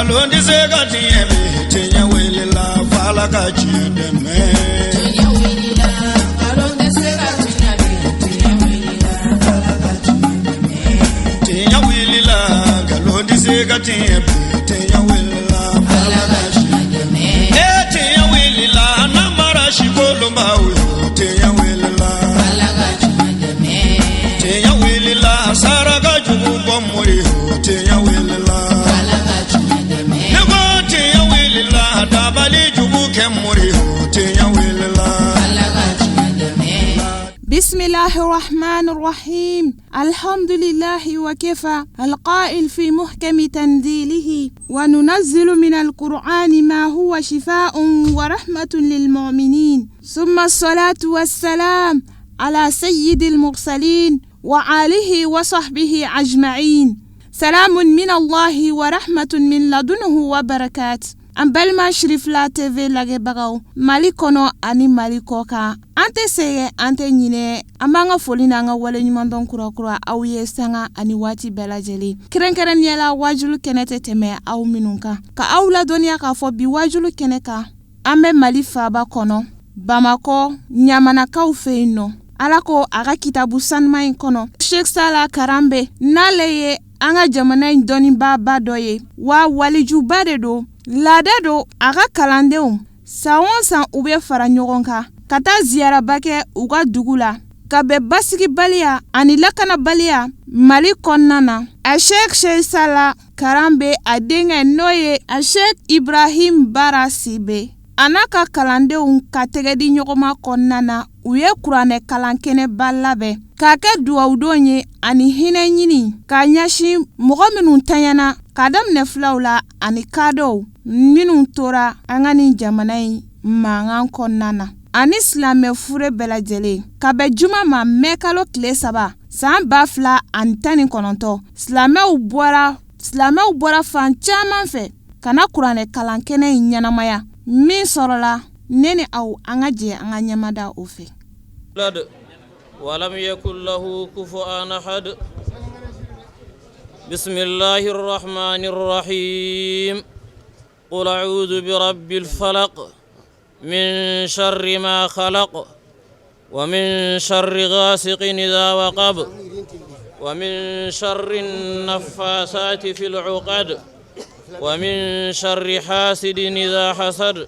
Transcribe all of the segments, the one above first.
Nkalon tɛ se ka tiɲɛ bi, tiɲɛ wulila f'Ala ka tiɲɛ dɛmɛ. Tiɲɛ wulila, nkalon tɛ se ka tiɲɛ bi, tiɲɛ wulila, Ala ka tiɲɛ dɛmɛ. Tiɲɛ wulila, nkalon tɛ se ka tiɲɛ bi, tiɲɛ wulila f'Ala Ala ka tiɲɛ dɛmɛ. E tiɲɛ wulila, namara sikolonbaw yo, tiɲɛ wulila. Ala ka tiɲɛ dɛmɛ. Tiɲɛ wulila, saraka jugu bɔ mori yo, tiɲɛ wulila. Ala ka tiɲɛ dɛmɛ. Ne ko tiɲɛ wulila, dabali jugu kɛ mori yo, tiɲɛ wulila. Ala ka tiɲɛ dɛmɛ. بسم الله الرحمن الرحيم الحمد لله وكفى القائل في محكم تنزيله وننزل من القرآن ما هو شفاء ورحمة للمؤمنين ثم الصلاة والسلام على سيد المرسلين وآله وصحبه أجمعين سلام من الله ورحمة من لدنه وبركات. An balima Sirifila TV lajɛbagaw Mali kɔnɔ ani Mali kɔ kan, an tɛ sɛgɛn, an tɛ ɲinɛ, an b'an ka foli n'an ka waleɲumandɔn kurakura aw ye sanga ani waati bɛɛ lajɛlen, kɛrɛnkɛrɛnnenya la wajulu kɛnɛ tɛ tɛmɛ aw minnu kan, ka aw ladɔnniya k'a fɔ bi wajulu kɛnɛ kan, an bɛ Mali faaba kɔnɔ, Bamakɔ, Ɲamanakaw fɛ yen nɔ. Ala ko a ka kitabu sanuma in kɔnɔ, Sheikh Sala Karanbe, n'ale ye an ka jamana in dɔnnibaaba dɔ ye, wa walijuba de don, laada don a ka kalandenw san o san u bɛ fara ɲɔgɔn kan ka taa ziyaraba kɛ u ka dugu la ka bɛn basigibaliya ani lakanabaliya Mali kɔnɔna na. A Sheikh Sheikh Sala Karanbe, a denkɛ n'o ye a Sheikh Ibrahim Bara Sibe, a n'a ka kalandenw ka tɛgɛ di ɲɔgɔnma kɔnɔna na, u ye kuranɛ kalan kɛnɛba labɛn k'a kɛ dugawudon ye ani hinɛ ɲini k'a ɲɛsin mɔgɔ minnu tanyana, k'a daminɛ filaw la ani kadɔw minnu tora an ka nin jamana in mankan kɔnɔna na, ani silamɛ fure bɛɛ lajɛlen, ka bɛn juma ma mɛ kalo tile 3 san 2019. Silamɛw bɔra fan caman fɛ ka na kuranɛ kalan kɛnɛ in ɲɛnamaya min sɔrɔla. Ne ni aw, an ka jɛ an ka ɲɛmada o fɛ. ولد ولم يكن له كفوا أحد. بسم الله الرحمن الرحيم. قل أعوذ برب الفلق، من شر ما خلق، ومن شر غاسق إذا وقب، ومن شر النفاثات في العقد، ومن شر حاسد إذا حسد.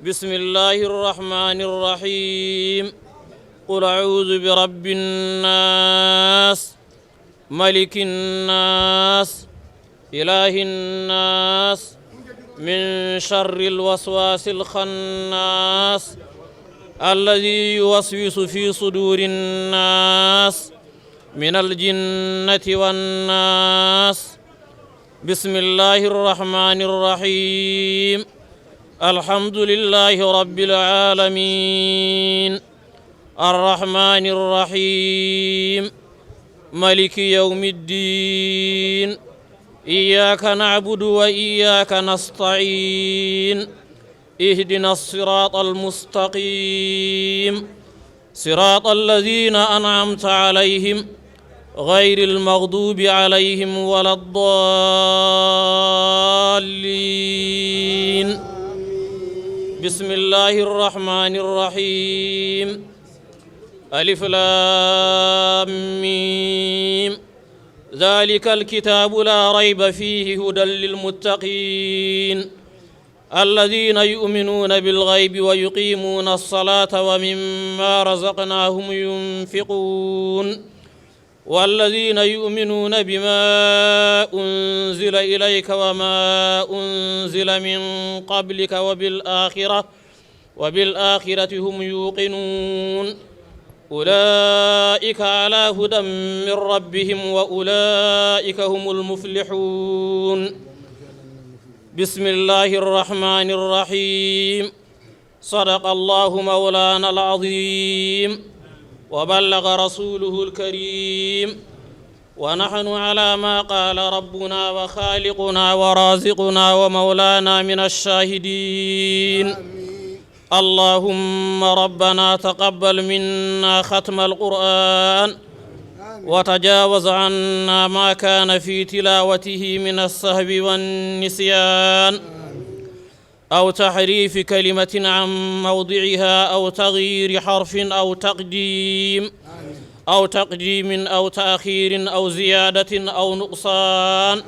بسم الله الرحمن الرحيم. قل أعوذ برب الناس، ملك الناس، إله الناس، من شر الوسواس الخناس، الذي يوسوس في صدور الناس، من الجنة والناس. بسم الله الرحمن الرحيم. الحمد لله رب العالمين، الرحمن الرحيم، ملك يوم الدين، إياك نعبد وإياك نستعين، اهدنا الصراط المستقيم، صراط الذين أنعمت عليهم، غير المغضوب عليهم ولا الضالين. بسم الله الرحمن الرحيم. ألف لام ميم، ذلك الكتاب لا ريب فيه، هدى للمتقين، الذين يؤمنون بالغيب ويقيمون الصلاة ومما رزقناهم ينفقون، والذين يؤمنون بما أنزل إليك وما أنزل من قبلك وبالآخرة هم يوقنون، أولئك على هدى من ربهم وأولئك هم المفلحون. بسم الله الرحمن الرحيم. صدق الله مولانا العظيم وبلغ رسوله الكريم، ونحن على ما قال ربنا وخالقنا ورازقنا ومولانا من الشاهدين. اللهم ربنا تقبل منا ختم القرآن. وتجاوز عنا ما كان في تلاوته من السهو والنسيان أو تحريف كلمة عن موضعها أو تغيير حرف أو تقديم أو تأخير أو زيادة أو نقصان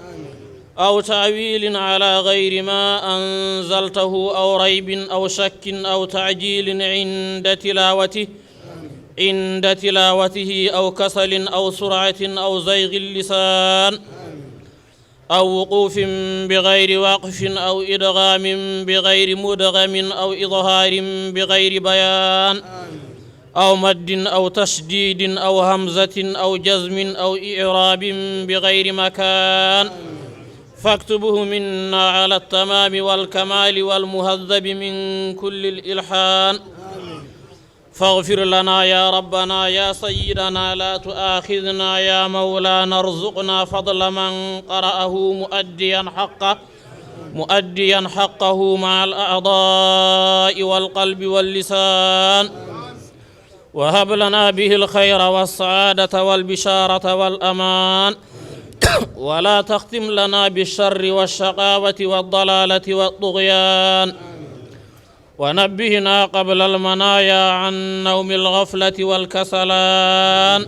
أو تأويل على غير ما أنزلته أو ريب أو شك أو تعجيل عند تلاوته أو كسل أو سرعة أو زيغ اللسان أو وقوف بغير وقف أو إدغام بغير مدغم أو إظهار بغير بيان أو مد أو تشديد أو همزة أو جزم أو إعراب بغير مكان، فاكتبه منا على التمام والكمال والمهذب من كل الإلحان. فاغفر لنا يا ربنا يا سيدنا، لا تؤاخذنا يا مولانا، ارزقنا فضل من قرأه مؤديا حقه مع الأعضاء والقلب واللسان، وهب لنا به الخير والسعادة والبشارة والأمان، ولا تختم لنا بالشر والشقاوة والضلالة والطغيان. ونبهنا قبل المنايا عن نوم الغفلة والكسلان.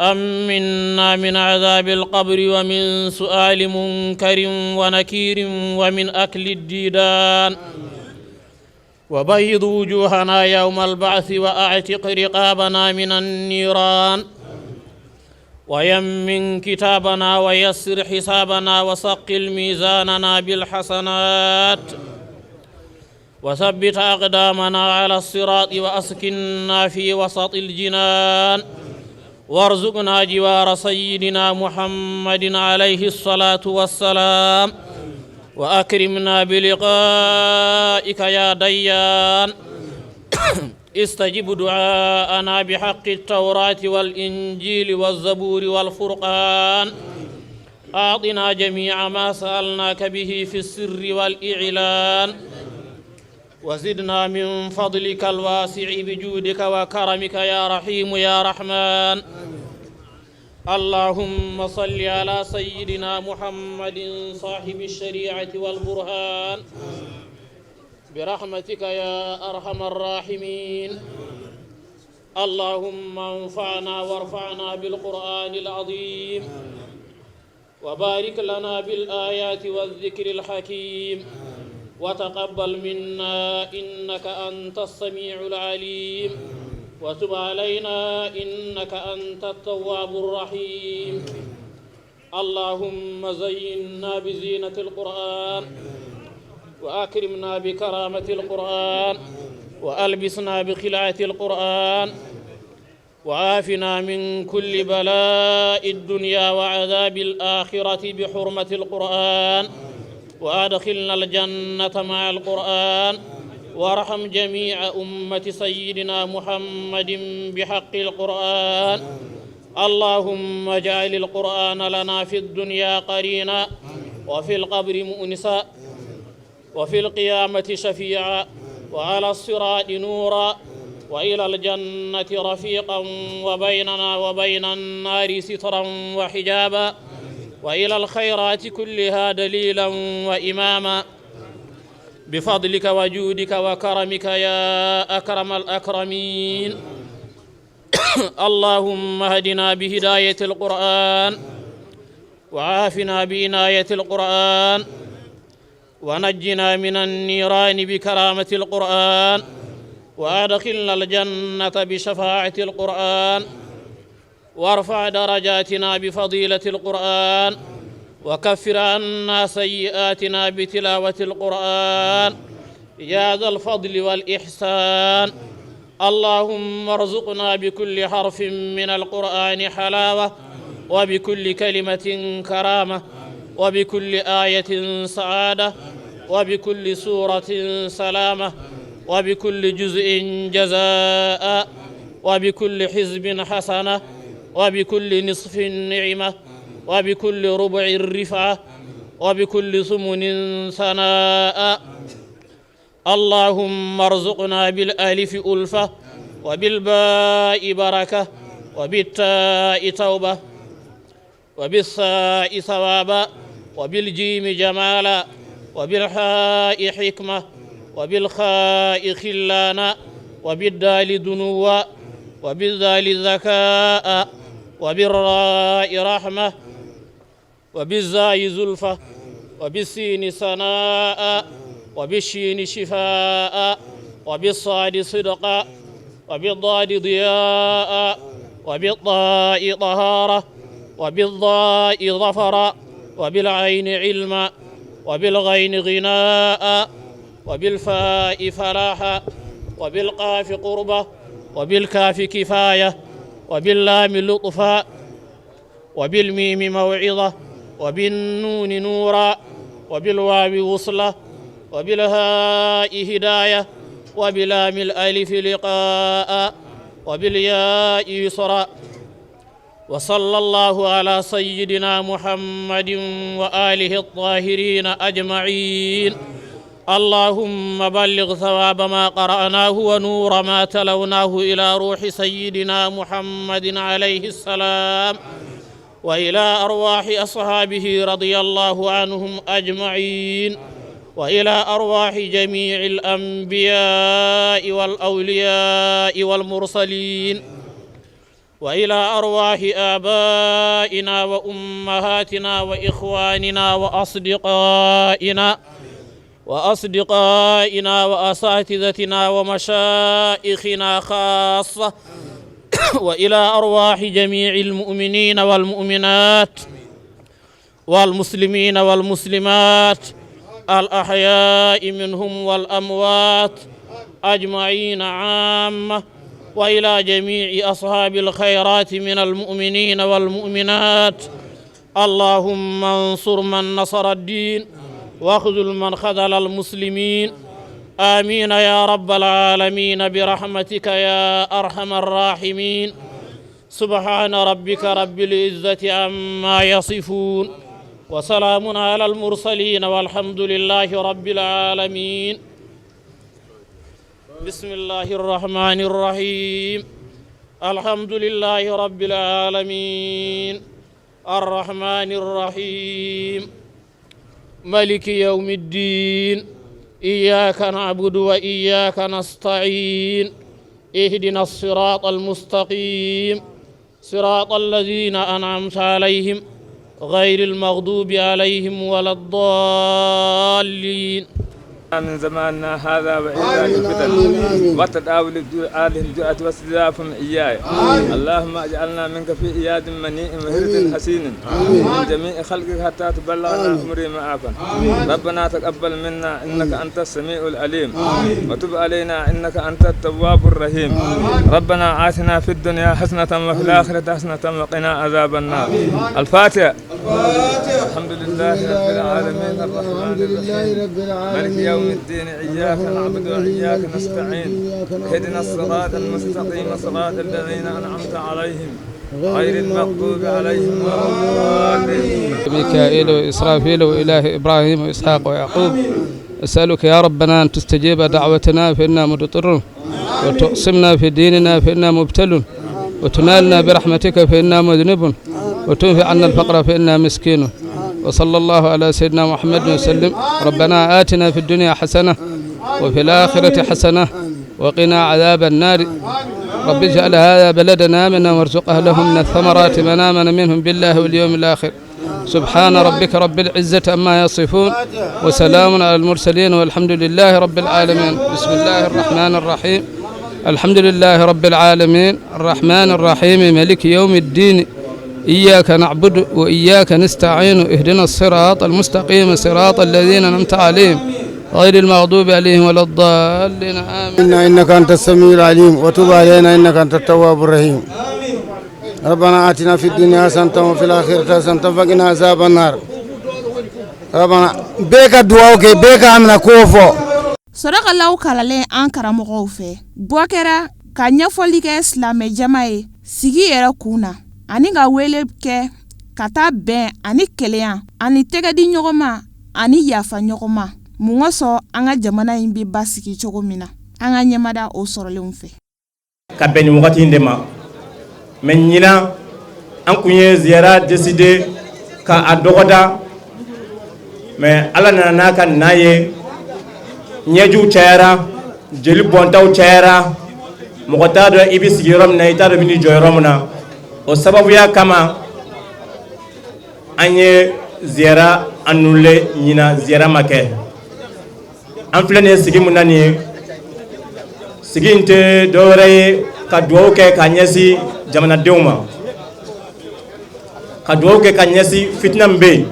أمنا من عذاب القبر ومن سؤال منكر ونكير ومن أكل الديدان. وبيض وجوهنا يوم البعث وأعتق رقابنا من النيران. ويمن كتابنا ويسر حسابنا وثقل ميزاننا بالحسنات وثبت أقدامنا على الصراط وأسكننا في وسط الجنان، وارزقنا جوار سيدنا محمد عليه الصلاة والسلام، وأكرمنا بلقائك يا ديان. استجب دعاءنا بحق التوراة والإنجيل والزبور والفرقان. أعطنا جميع ما سألناك به في السر والإعلان، وزدنا من فضلك الواسع بجودك وكرمك يا رحيم يا رحمن. اللهم صل على سيدنا محمد صاحب الشريعة والبرهان برحمتك يا أرحم الراحمين. اللهم انفعنا وارفعنا بالقرآن العظيم، وبارك لنا بالآيات والذكر الحكيم، وتقبل منا إنك أنت السميع العليم، وتب علينا إنك أنت التواب الرحيم. اللهم زينا بزينة القرآن، وأكرمنا بكرامة القرآن، وألبسنا بخلعة القرآن، وعافنا من كل بلاء الدنيا وعذاب الآخرة بحرمة القرآن، وأدخلنا الجنة مع القرآن، وارحم جميع أمة سيدنا محمد بحق القرآن. اللهم اجعل القرآن لنا في الدنيا قرينا، وفي القبر مؤنسا، وفي القيامة شفيعا، وعلى الصراط نورا، وإلى الجنة رفيقا، وبيننا وبين النار سترا وحجابا، وإلى الخيرات كلها دليلا وإماما، بفضلك وجودك وكرمك يا أكرم الأكرمين. اللهم اهدنا بهداية القرآن، وعافنا بعناية القرآن، ونجنا من النيران بكرامة القرآن، وأدخلنا الجنة بشفاعة القرآن، وارفع درجاتنا بفضيلة القرآن، وكفر عنا سيئاتنا بتلاوة القرآن يا ذا الفضل والإحسان. اللهم ارزقنا بكل حرف من القرآن حلاوة، وبكل كلمة كرامة، وبكل آية سعادة، وبكل سورة سلامة، وبكل جزء جزاء، وبكل حزب حسنة، وبكل نصف نعمة، وبكل ربع رفعة، وبكل ثمن ثناء. اللهم ارزقنا بالألف ألفة، وبالباء بركة. وبالتاء توبة، وبالثاء ثوابا، وبالجيم جمالا، وبالحاء حكمة، وبالخاء خلانا، وبالدال دنوا، وبالذال ذكاء، وبالراء رحمة، وبالزاي زلفة، وبالسين سناء، وبالشين شفاء، وبالصاد صدقا، وبالضاد ضياء، وبالطاء طهارة، وبالضاء ظفرا، وبالعين علما، وبالغين غناء، وبالفاء فلاحا، وبالقاف قربة، وبالكاف كفاية، وباللام لطفا، وبالميم موعظة، وبالنون نورا، وبالواو وصلة، وبالهاء هداية، وبلام الألف لقاء، وبالياء يسرا. وصلى الله على سيدنا محمد وآله الطاهرين أجمعين. اللهم بلغ ثواب ما قرأناه ونور ما تلوناه إلى روح سيدنا محمد عليه السلام، وإلى أرواح أصحابه رضي الله عنهم أجمعين، وإلى أرواح جميع الأنبياء والأولياء والمرسلين، وإلى أرواح آبائنا وأمهاتنا وإخواننا وأصدقائنا وأساتذتنا ومشايخنا خاصة، وإلى أرواح جميع المؤمنين والمؤمنات والمسلمين والمسلمات الأحياء منهم والأموات أجمعين عامة، وإلى جميع أصحاب الخيرات من المؤمنين والمؤمنات. اللهم انصر من نصر الدين واخذل من خذل المسلمين. آمين يا رب العالمين برحمتك يا أرحم الراحمين. سبحان ربك رب العزة عما يصفون، وسلام على المرسلين، والحمد لله رب العالمين. بسم الله الرحمن الرحيم. الحمد لله رب العالمين، الرحمن الرحيم، ملك يوم الدين، إياك نعبد وإياك نستعين، اهدنا الصراط المستقيم، صراط الذين أنعمت عليهم غير المغضوب عليهم ولا الضالين. من زماننا هذا وإلى الفتن وتداول آله الجرأة واستضافهم إياي. اللهم اجعلنا منك في إياد منيء وهرد حسين من جميع خلقك حتى تبلغنا أمري معافا. ربنا تقبل منا إنك أنت السميع العليم، وتب علينا إنك أنت التواب الرحيم. ربنا آتنا في الدنيا حسنة وفي الآخرة حسنة وقنا عذاب النار. الفاتحة. الحمد لله رب العالمين، الرحمن الرحيم، مالك يوم الدين، إياك نعبد وإياك نستعين، اهدنا الصراط المستقيم، صراط الذين أنعمت عليهم غير المغضوب عليهم ولا الضالين. ميكائيل وإسرافيل وإله إبراهيم وإسحاق ويعقوب، أسألك يا ربنا أن تستجيب دعوتنا فإنا مضطرون، وتعصمنا في ديننا فإنا مبتلون، وتنالنا برحمتك فإنا مذنب، وتنفع عنا الفقر فإنا مسكين. وصلى الله على سيدنا محمد وسلم. ربنا آتنا في الدنيا حسنة وفي الآخرة حسنة وقنا عذاب النار. رب اجعل هذا بلدنا آمنا وارزق أهله من الثمرات من آمن منهم بالله واليوم الآخر. سبحان ربك رب العزة عما يصفون، وسلام على المرسلين، والحمد لله رب العالمين. بسم الله الرحمن الرحيم. الحمد لله رب العالمين، الرحمن الرحيم، ملك يوم الدين، إياك نعبد وإياك نستعين، اهدنا الصراط المستقيم، صراط الذين أنعمت عليهم غير المغضوب عليهم ولا الضالين. آمين. إنك أنت السميع العليم، وتب علينا إنك أنت التواب الرحيم. ربنا آتنا في الدنيا حسنة وفي الآخرة حسنة وقنا عذاب النار. ربنا بك دعاء بك آمنا كوفو. Sɔrɔkalaw kalalen an karamɔgɔw fɛ, bɔ kɛra ka ɲɛfɔli kɛ silamɛ jama ye sigi yɛrɛ kun na, ani ka wele kɛ ka taa bɛn ani kelenya ani tɛgɛ di ɲɔgɔn ma ani yafa ɲɔgɔn ma, mun kosɔn an ka jamana in bɛ basigi cogo min na, an ka ɲɛmada o sɔrɔlenw fɛ. Ka bɛn nin wagati in de ma. Mais ɲinan, an kun ye ziyara décidé ka a dɔgɔda, mais Ala nana n'a ka na ye. Ɲɛjiw cayara, jeli bɔntaw cayara, mɔgɔ t'a dɔn i bɛ sigi yɔrɔ min na, i t'a dɔn i bɛ n'i jɔ yɔrɔ min na. O sababuya kama, an ye ziyara annulé. Ɲinan ziyara ma kɛ. An filɛ nin ye sigi mun na nin ye, sigi in tɛ dɔwɛrɛ ye ka dugawu kɛ ka ɲɛsin jamanadenw ma, ka dugawu kɛ ka ɲɛsin fitina min bɛ yen.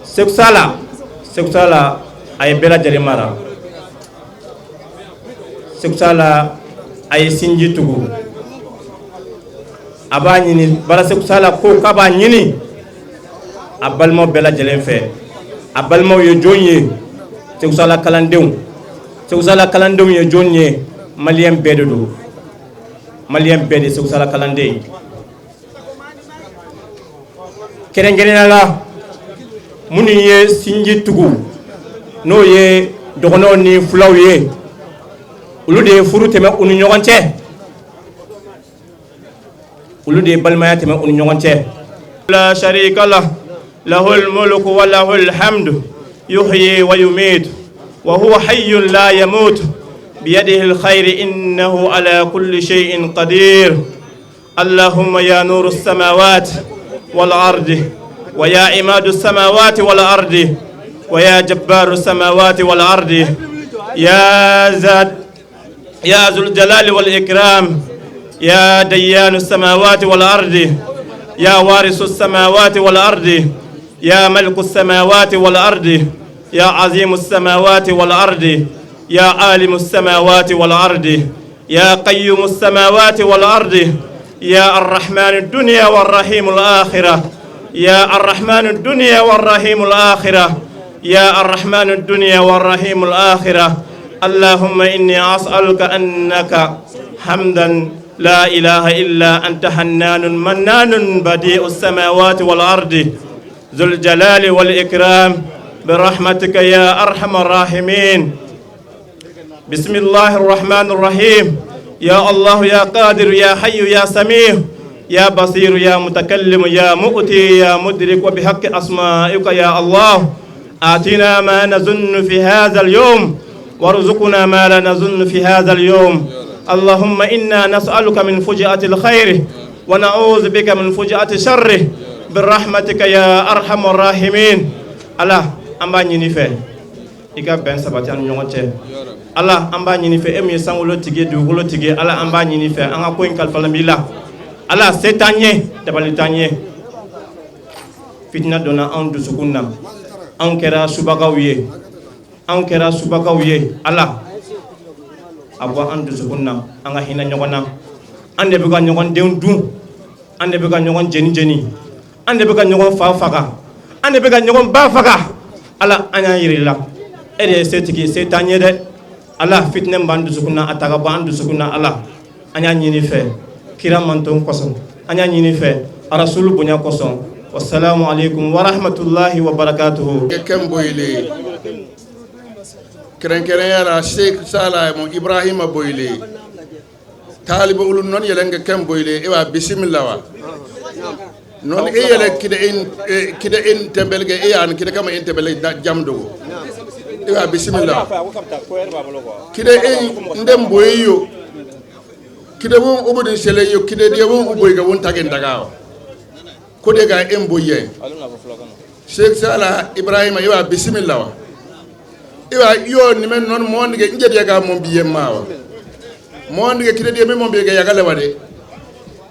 Seku Sala, Seku Sala a ye bɛɛ lajɛlen mara. Seku Sala a ye sinji tugu. A b'a ɲini bara Seku Sala ko k'a b'a ɲini a balimaw bɛɛ lajɛlen fɛ. A balimaw ye jɔn ye? Seku Sala kalandenw. Seku Sala kalandenw ye jɔn ye? Maliyɛn bɛɛ de don. Maliyɛn bɛɛ de Seku Sala kalanden ye. Kɛrɛnkɛrɛnnenya la, minnu ye sinji tugu, n'o ye dɔgɔnɔw ni fulaw ye, olu de ye furu tɛmɛ u ni ɲɔgɔn cɛ, olu de ye balimaya tɛmɛ u ni ɲɔgɔn cɛ. La sharika lah, lahul mulku wa lahul hamdu, yuhyi wa yumit wa huwa hayyun la yamut, biyadihi alkhayr, innahu ala kulli shay'in qadir. Allahumma ya nuru samawati wal ardi, wa ya imadu samawati wal ardi, wa ya jabbaru samawati wal ardi, ya zat ya zul jalali wal ikram, ya dayyanu samawati wal ardi, ya warisu samawati wal ardi, ya maliku samawati wal ardi, ya azimu samawati wal ardi, ya alimu samawati wal ardi, ya qayyumu samawati wal ardi, ya arrahmanu dunya warrahimu al akhirah, ya arrahmanu dunya warrahimu al akhirah, ya arrahmanu dunya warrahimu al akhirah. Allahumma inni as'aluka annaka hamdan la ilaha illa anta, hannanun mannanun, badi'us samawati wal ardi, dhul jalali wal ikram, birahmatika ya arhamar rahimin. Bismillahir rahmanir rahim. Ya Allah, ya qadir, ya hayyu, ya samih, ya basir, ya mutakallim, ya mu'ti, ya mudrik, wa bihaqqi asma'ika ya Allah, atina ma nazunnu fi hadha al-yawm, warzuqna ma la nazunnu fi hadha al-yawm. Allahumma inna nas'aluka min fuji'ati al-khair wa na'udhu bika min fuji'ati sharri, birahmatika ya arhamar rahimin. Ala, an b'a ɲini fɛ i ka bɛn sabati an ni ɲɔgɔn cɛ. Ala, an b'a ɲini fɛ, e min ye sankolo tigi ye, dugukolo tigi ye, Ala, an b'a ɲini fɛ, an ka ko in kalifalen b'i la. Ala, se t'an ye, dabali t'an ye. Fitina donna anw dusukun na, anw kɛra subagaw ye, anw kɛra subagaw ye. Ala, a bɔ an dusukun na, an ka hinɛ ɲɔgɔn na. An de bɛ ka ɲɔgɔn denw dun, an de bɛ ka ɲɔgɔn jeni jeni, an de bɛ ka ɲɔgɔn fa faga, an de bɛ ka ɲɔgɔn ba faga. Ala, an y'an yɛrɛ la, e de ye setigi ye, se t'an ye dɛ. Ala, fitinɛ b'an dusukun na, a ta ka bɔ an dusukun na. Ala, an y'a ɲini fɛ kira manton kosɔn, an y'a ɲini fɛ arasulu bonya kosɔn. Wasalamu alaikum wa rahmatullahi wa barakatuhu. Kɛn boyile, kɛrɛnkɛrɛnya la Sheikh Sala mo Ibrahima Boyile, taalibe ulu non yɛlɛnge ken boyile. E wa bisimilla wa non e yɛlɛ kide en kide en tembelge e yan kide kama en tembele jam dogo. E wa bisimilla kide en ndem boyiyo kide won ubudin sele yo kide de won uboyga won tagen dagawa ko de ga en boye. Sheikh Sala Ibrahima, e wa bisimilla wa iwa yo ni men non monde njedi ga mom biye mawa monde kide de mom biye ga yagale wade.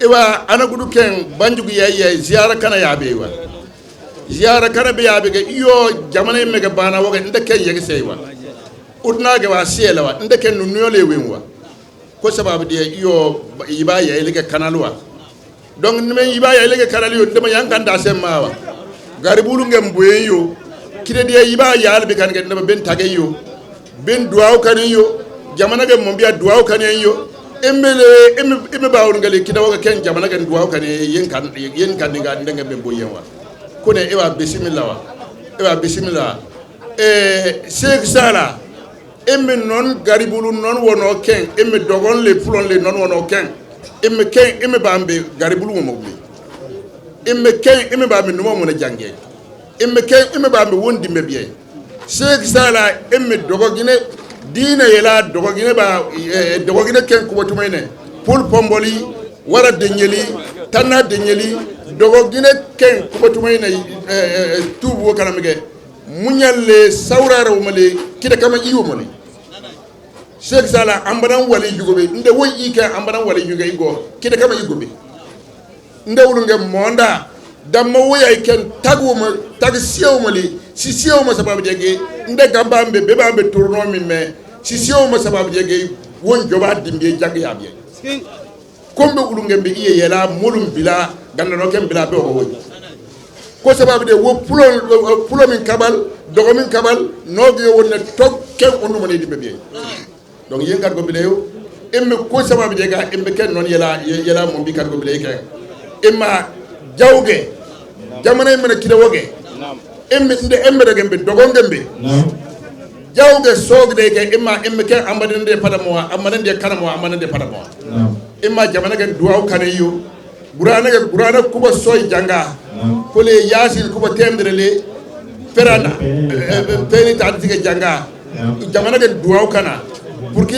Iwa ana gudu ken banjugu ya ziara kana ya be wa ziara kana be ya be ga iyo jamana me ga bana woga nde ken yegi sey wa udna ga wa siela wa nde ken nu yole wen wa ko sababu de iyo iba ya ile ga kanalwa. Donc ni men iba ya ile ga kanal yo ndema yankan da sem mawa garibulu ngem boyen yo kide de iba ya albe kan ga ndema ben tage yo ben duaw kan yo jamana ga mom biya duaw kan yo emele emme bawul ngale kida waga ken jamana ga duaw kan yen kan yen kan nga ndenge ben boyen wa kone. Ewa bismillah wa ewa bismillah e Sheikh Sala emme non garibulu non wono ken emme dogon le fulon le non wono ken. Imme ken imme bambe garibulu mo mobli. Imme ken imme bambe numo mo na jange. Imme ken imme bambe wondi me biye. Sheikh Sala imme dogogine dina yela dogogine ba dogogine ken ko tumene. Pul pomboli wara denyeli tanna denyeli dogogine ken ko tumene tubu kanamge. Munyalle saurara umale kida kama iyo mole. Sheikh Sala ambanan wali jugobe nde woy ike ambanan wali jugobe igo kida kama igobe nde wulunge monda damma woy ken taguma tag siyo mole si siyo ma sababu jege nde gambambe bebambe tourno min me si siyo ma sababu jege won joba dimbe jang yabe kombe wulunge be iye yela molum bila gandano ken bila be o woy ko sababu de wo pulo min kabal dogo min kabal nogi wonne tok ken ondu mone dimbe biye. Donc yen kat ko bileyo emme ko sababu de ga emme ken non yela yela mo bi kat ko biley ken emma jawge jamana men kida woge emme nde emme de gembe dogo gembe jawge sogde ke emma emme ken ambade de padamo amane de kanamo amane de padamo emma jamana gen duwaw kaneyo burana ge burana kuba soy janga kole yasil kuba temdere le ferana peni ta dige janga jamana gen duwaw kana pour que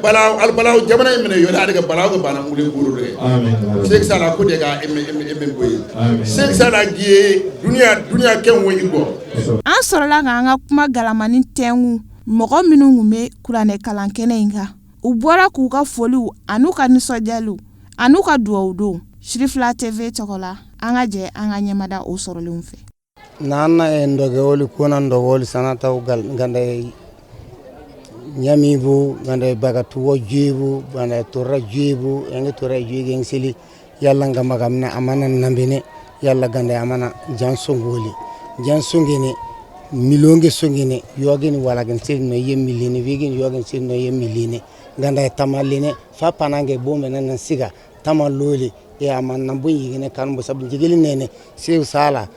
balaaw al balaaw jamana mene yo la daga balaaw ga bana ngule nguru de. Amin. Sheikh Sala ko de ga emme emme emme boye. Sheikh Sala giye dunia dunia ken wo igo. An sɔrɔla k'an ka kuma galamani tɛngu mɔgɔ minnu kun bɛ kuranɛ kalan kɛnɛ in kan u bɔra k'u ka foliw an'u ka nisɔndiyaliw an'u ka duwawu don Sirifila TV tɔgɔ la an ka jɛ an ka ɲɛmada o sɔrɔlenw fɛ. N'an ye ndogewoli kuna ndogewoli sanataw ganda nyamibu ganda bagatuwo jibu ganda torra jibu yangi torra jibu sili yalla ngama gamna amana nambine yalla ganda amana jansongoli jansongene milonge songene yogeni wala gen sili no yemiline wigin yogen sili no yemiline ganda tamaline fa panange bombe nan siga tamaloli ya amana bu yigene kanbo sabu jigeli nene sew sala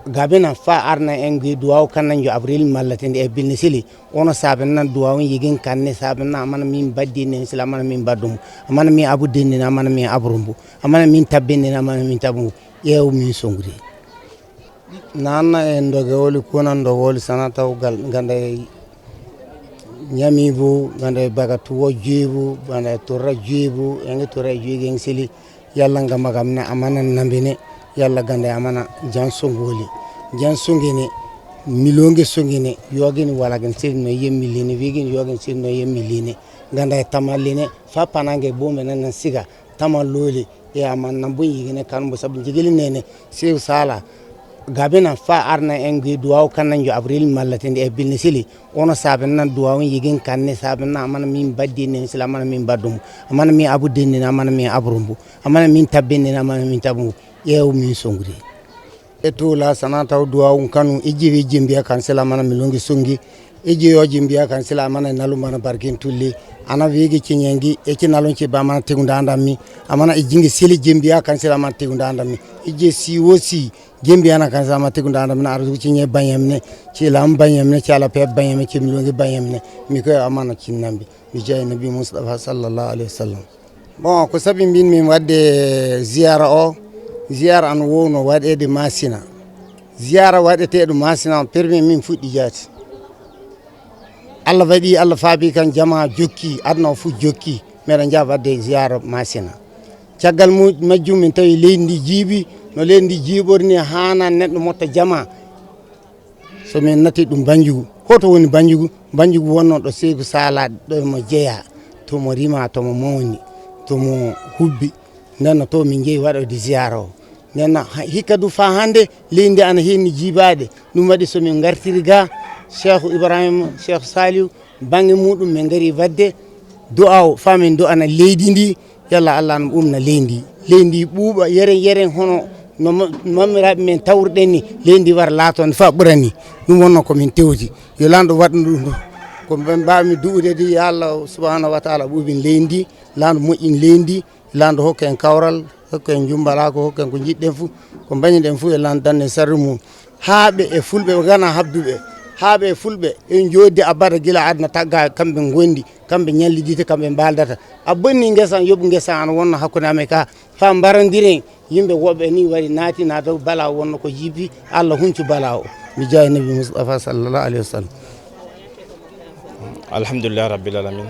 gabena fa arna engi duwaw kanan jo avril malatinde e bilni sili ono saben nan duwaw yigin kanne saben na amana min baddi ne sila amana min badum amana min abu dinni amana min abrumbu amana min tabbinni amana min tabu yew min songri nana en dogewoli kuna ndogewoli sanataw gal ganda nyamibu ganda bagatuwo jibu ganda torra jibu yangi torra jibu sili yalla ngama gamna amana nambine yalla ganda amana jansongoli jansongene milonge songene yogeni wala gen sili no yemiline wigin yogen sili no yemiline ganda tamaline fa panange bombe nan siga tamaloli ya amana bu yigene kanbo sabu jigeli nene sew sala gabena fa arna engi duwaw kanan jo avril malatinde e bilni sili ono saben nan duwaw yigin kanne saben na amana min baddi ne sila amana min badum amana min abu dinni amana min abrumbu amana min tabbinni amana min tabu yew min songri e to la sanata duwaw kanu ijiwi jimbiya kan sila amana milongi songi iji yo jimbiya kan sila amana nalu mana barkin tulli ana wigi cinyengi e ci nalon ci ba amana tegunda andami amana ijingi sili jimbiya kan sila amana tegunda andami iji si wosi jimbi ana kan sama tegunda andami na arzu cinye banyamne ci lam banyamne ci ala pe banyamne ci milongi banyamne mi ko amana cinnambi mi jay nabi mustafa sallallahu alaihi wasallam. Bon ko sabi min min wadde ziyara o ziyara an wono waɗede Masina ziyara waɗeteɗo Masina permis min fuɗɗi jaati Allah waɗi Allah faabi kan jama jokki aduna o fu jokki meɗen jaa wadde ziyara Masina caggal majjum min tawi leydi ndi jiibi no leydi ndi jiiɓorni hana neɗɗo motta jama so min natti ɗum Banjugu hoto woni Banjugu Banjugu wonno ɗo Seeku Sala ɗo mo jeeya tomo rima tomo mawni tomo hubbi ndenno to min jeeyi waɗoyde ziyara o ndenno hikka du fa hande leydi ndi ana henni jiibade ɗum waɗi somin gartiri ga Cheikh Ibrahima Cheikh Saliou banggue muɗum min gari wadde du'a o fa min du'ana leydi ndi yalla Allah no ɓumna leydi ndi leydi ndi ɓuuɓa yeren yeren hono no mamiraɓe men tawruɗen ni leydi ndi wara laato fa ɓuurani ɗum wonno komin tewti yo lanɗo waɗno ɗum ko mbawmi du'ude de ya Allah subahanahu wa taala ɓuuɓin leydi ndi lanɗo moƴƴin leydi ndi lanɗo hokka en kawral hokka en jumbalako hokka en ko jiɗɗen fuu ko bañiɗen fuu e lanɗo dande sarri mum haaɓe e fulɓe ɓe gana habduɓe Haaɓe fulɓe en joddi abada gila aduna tagga, kamɓe gondi, kamɓe ñallidita, kamɓe baldata. A bonni guesa, yooɓu guesa ana wonno hakkude amen ka fa barodiren yimɓe woɓɓe ni waɗi naati na dow bala wonno ko jibbi. Allah huncu bala o mi jayi Nabi Moustapha sallallahu alayhi wa sallam. Alhamdulilah rabbil alamin.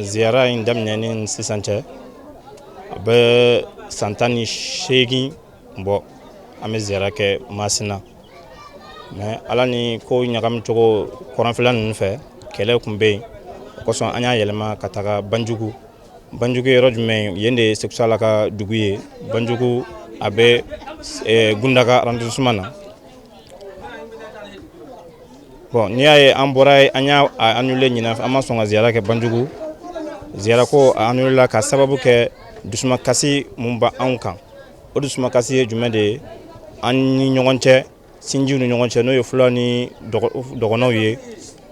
Ziyara in daminɛ ni sisan cɛ, a bɛ san 18 bɔ an bɛ ziyara kɛ Masina, mais Ala ni ko ɲagami cogo kɔrɔnfɛla ninnu fɛ, kɛlɛ tun bɛ yen. O kosɔn an y'a yɛlɛma ka taga Banjugu. Banjugu ye yɔrɔ jumɛn ye? Yen de ye Seku Sala ka dugu ye. Banjugu a bɛ Gundaga arrondissement na. Bon, n'i y'a ye an bɔra yen, an y'a annulé ɲinan, an ma sɔn ka ziyara kɛ Banjugu. Ziyara ko a annulé la ka sababu kɛ dusumakasi mun b'anw kan. O dusumakasi ye jumɛn de ye? An ni ɲɔgɔn cɛ, sinjiw ni ɲɔgɔn cɛ, n'o ye fulaw ni dɔgɔnɔw ye,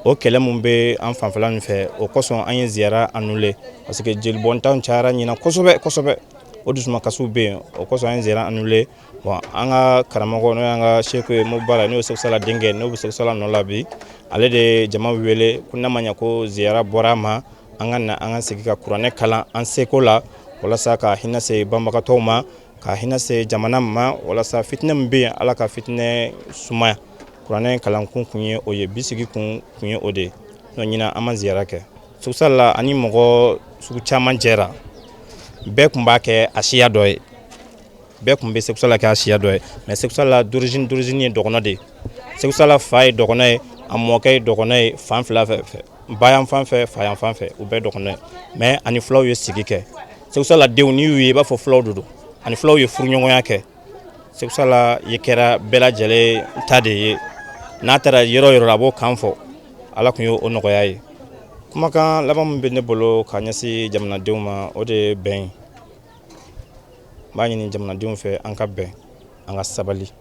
o kɛlɛ mun bɛ an fanfɛla nin fɛ, o kosɔn an ye ziyara annulé, parce que jelibɔntanw cayara ɲinan kosɛbɛ kosɛbɛ. O dusumakasiw bɛ yen, o kosɔn an ye ziyara annulé. Bon, an ka karamɔgɔ, n'o y'an ka seku ye Mobara, n'o ye Seku Sala denkɛ, n'o bɛ Seku Sala nɔ la bi, ale de ye jama wele ko n'a ma ɲɛ ko ziyara bɔra a ma, an ka na an ka sigi ka kuranɛ kalan an seko la, walasa ka hinɛ se banbagatɔw ma, ka hinɛ se jamana ma, walasa fitinɛ min bɛ yen, Ala ka fitinɛ sumaya. Kuranɛ kalankun kun ye o ye, bi sigi kun kun ye o de ye. N'o ɲinan an ma ziyara kɛ. Seku Sala ani mɔgɔ sugu caman jɛra, bɛɛ tun b'a kɛ a siya dɔ ye, bɛɛ tun bɛ Seku Sala kɛ a siya dɔ ye, mais Seku Sala d'origine ye dɔgɔnɔ de ye. Seku Sala fa ye dɔgɔnɔ ye, a mɔkɛ ye dɔgɔnɔ ye, fan fila fɛ, bayan fan fɛ, fayan fan fɛ, u bɛɛ dɔgɔnɔ ye. Mais ani fulaw ye sigi kɛ. Seku Sala denw, n'i y'u ye, i b'a fɔ fulaw de don. Ani fulaw ye furuɲɔgɔnya kɛ. Seku Sala ye kɛra bɛɛ lajɛlen ta de ye. N'a taara yɔrɔ o yɔrɔ, a b'o kan fɔ. Ala tun y'o nɔgɔya ye. Kumakan laban min bɛ ne bolo ka ɲɛsin jamanadenw ma, o de ye bɛn ye. N b'a ɲini jamanadenw fɛ, an ka bɛn, an ka sabali,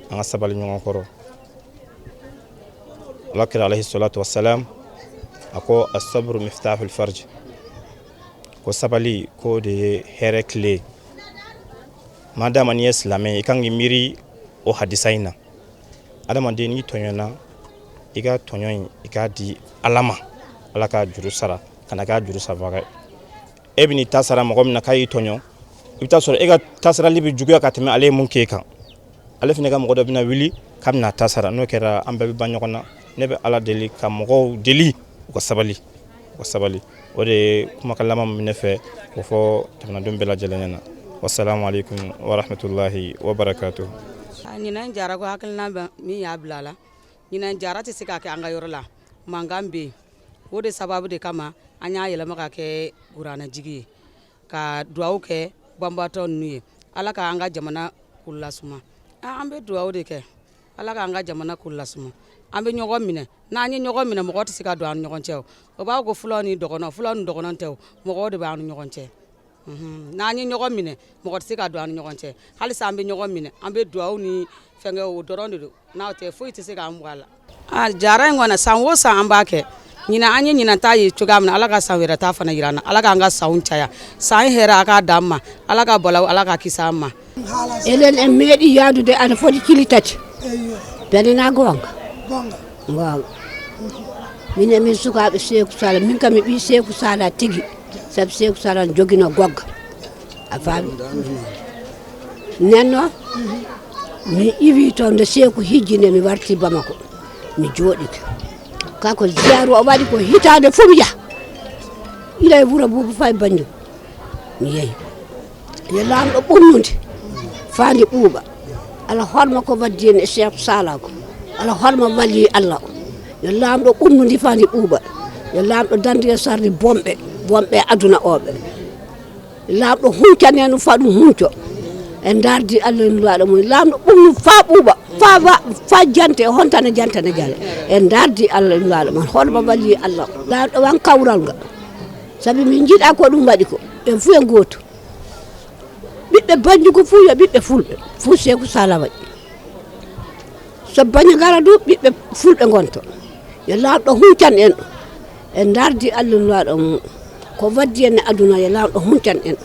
an ka sabali ɲɔgɔn kɔrɔ. Ala kira alayhi salatu wasalam a ko asabru miftahul farj, ko sabali k'o de ye hɛrɛ tile ye. Madama n'i ye silamɛ ye, i kan k'i miiri o hadisa in na. Adamaden, n'i tɔɲɔna, i ka tɔɲɔ in, i k'a di Ala ma, Ala k'a juru sara, kana k'a juru sarabaga ye. E bɛ n'i ta sara mɔgɔ min na k'a y'i tɔɲɔ, i bɛ taa sɔrɔ e ka tasarali bɛ juguya ka tɛmɛ ale ye mun k'e kan. Ale fana ka mɔgɔ dɔ bɛna wuli k'a bɛna ta sara. N'o kɛra, an bɛɛ bɛ ban ɲɔgɔn na. Ne bɛ Ala deli ka mɔgɔw deli u ka sabali, u ka sabali. O de ye kumakan laban min bɛ ne fɛ k'o fɔ jamanadenw bɛɛ lajɛlen ɲɛna. Wasalamu aleykum wa rahmatulahi wa barakatuh. Ɲinan jara ko hakilina bɛ min y'a bila a la, ɲinan jara tɛ se ka kɛ an ka yɔrɔ la, mankan bɛ yen. O de sababu de kama an y'a yɛlɛma ka kɛ kuranɛjigi ye, ka duwawu kɛ banbaatɔ ninnu ye, Ala k'an ka jamana kulasuma. An bɛ duwawu de kɛ, Ala k'an ka jamana kulasuma. An bɛ ɲɔgɔn minɛ, n'an ye ɲɔgɔn minɛ, mɔgɔ tɛ se ka don an ni ɲɔgɔn cɛ. O b'a fɔ ko fulaw ni dɔgɔnɔ, fulaw ni dɔgɔnɔ tɛ, mɔgɔw de b'an ni ɲɔgɔn cɛ. N'an ye ɲɔgɔn minɛ, mɔgɔ tɛ se ka don an ni ɲɔgɔn cɛ. Halisa an bɛ ɲɔgɔn minɛ, an bɛ duwawu ni fɛnkɛ, o dɔrɔn de don, n'aw tɛ foyi tɛ se k'an bɔ a la. Jara in kɔni, san o san an b'a kɛ. Ɲinan an ye ɲinan ta ye cogoya min na, Ala ka san wɛrɛ ta fana yira an na. Ala k'an ka sanw caya, san hɛrɛ a k'a d'an ma, Ala ka balaw Ala ka kisi an ma. Enen en meeɗi yaadude ana foti kili tati benena gonga gonga. Minen min sukaaɓe Seku Sala, min kam mi ɓii Seku Sala tigi, saabu Seku Sala ne joguino gogga, a faami. Nenno mi iwi toon nde Seku hijji nde, mi warti Bamako, mi jooɗike kako ziyaru o waɗi ko hitande fof mi yaaha ila e wuuro Boubou Faye Banjul. Mi yeehi yo lamɗo ɓurnude fande ɓuuɓa, ala horma ko waddi en e Cheikh Sala ko, ala horma walli Allah o, yo lamɗo ɓurnude fande ɓuuɓa, yo lamɗo dande e sarde bonɓe bonɓe aduna oɓe, lamɗo huncane no fa ɗum hunco e dardi Allah e nulaɗo mum, lamɗo ɓurnu fa ɓuuɓa fa fa jante e hontane jantane jale e dardi Allah e nulaɗo mum, horma walli Allah o, lamɗo wan kawral ngal, saabu min jiiɗa ko ɗum waɗi ko en fuu en goto. Ɓiɓɓe Banjugu fuu yo ɓiɓɓe fulɓe fuu Seku Sala waɗi, so Bandiagara du ɓiɓɓe fulɓe gonto, yo lamɗo huncan en e dardi Allah nulaɗo mum, ko waddi en e aduna, yo lamɗo huncan en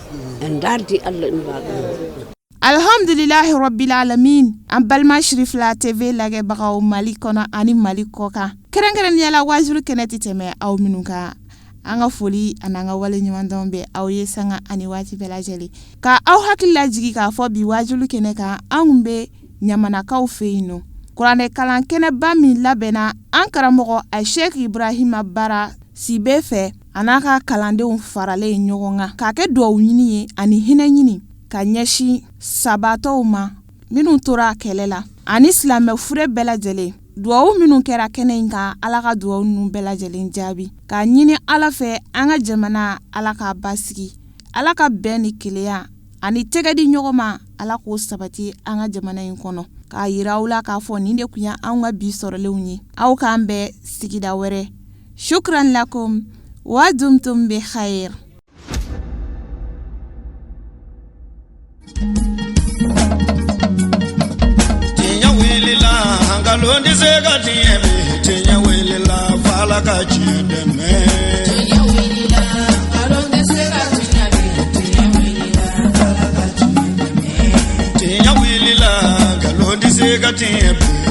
e dardi Allah nulaɗo mum. Alhamdulilahi rabbil alamin. An balima Sirifila TV lajɛbagaw Mali kɔnɔ ani Mali kɔ kan, kɛrɛnkɛrɛnnenya la waajuli kɛnɛ tɛ tɛmɛ aw minnu kan, an ka foli ani an ka wale ɲumandɔn bɛ aw ye sanga ani waati bɛɛ lajɛlen. Ka aw hakili lajigi k'a fɔ bi waajuli kɛnɛ kan, an kun bɛ Ɲamanakaw fɛ yen nɔ, kuranɛ kalan kɛnɛba min labɛnna an karamɔgɔ a Sheikh Ibrahima Bara Sibe fɛ, a n'a ka kalandenw faralen ɲɔgɔn kan k'a kɛ dugawu ɲini ye ani hinɛ ɲini ka ɲɛsin sabatɔw ma minnu tora kɛlɛ la ani silamɛ fure bɛɛ lajɛlen. Dugawu minnu kɛra kɛnɛ in kan, Ala ka dugawu ninnu bɛɛ lajɛlen jaabi. K'a ɲini Ala fɛ, an ka jamana, Ala k'a basigi, Ala ka bɛn ni kelenya ani tɛgɛ di ɲɔgɔn ma, Ala k'o sabati an ka jamana in kɔnɔ. K'a yira aw la k'a fɔ nin de tun ye anw ka bi sɔrɔlenw ye. Aw k'an bɛn sigida wɛrɛ. Shukran lakum wa dumtum bi khair. Tiɲɛ wulila, nkalon tɛ se ka tiɲɛ bi. Tiɲɛ wulila, f'Ala ka tiɲɛ dɛmɛ. Tiɲɛ wulila, nkalon tɛ se ka tiɲɛ bi. Tiɲɛ wulila, f'Ala ka tiɲɛ dɛmɛ. Tiɲɛ wulila, nkalon tɛ se ka tiɲɛ bi.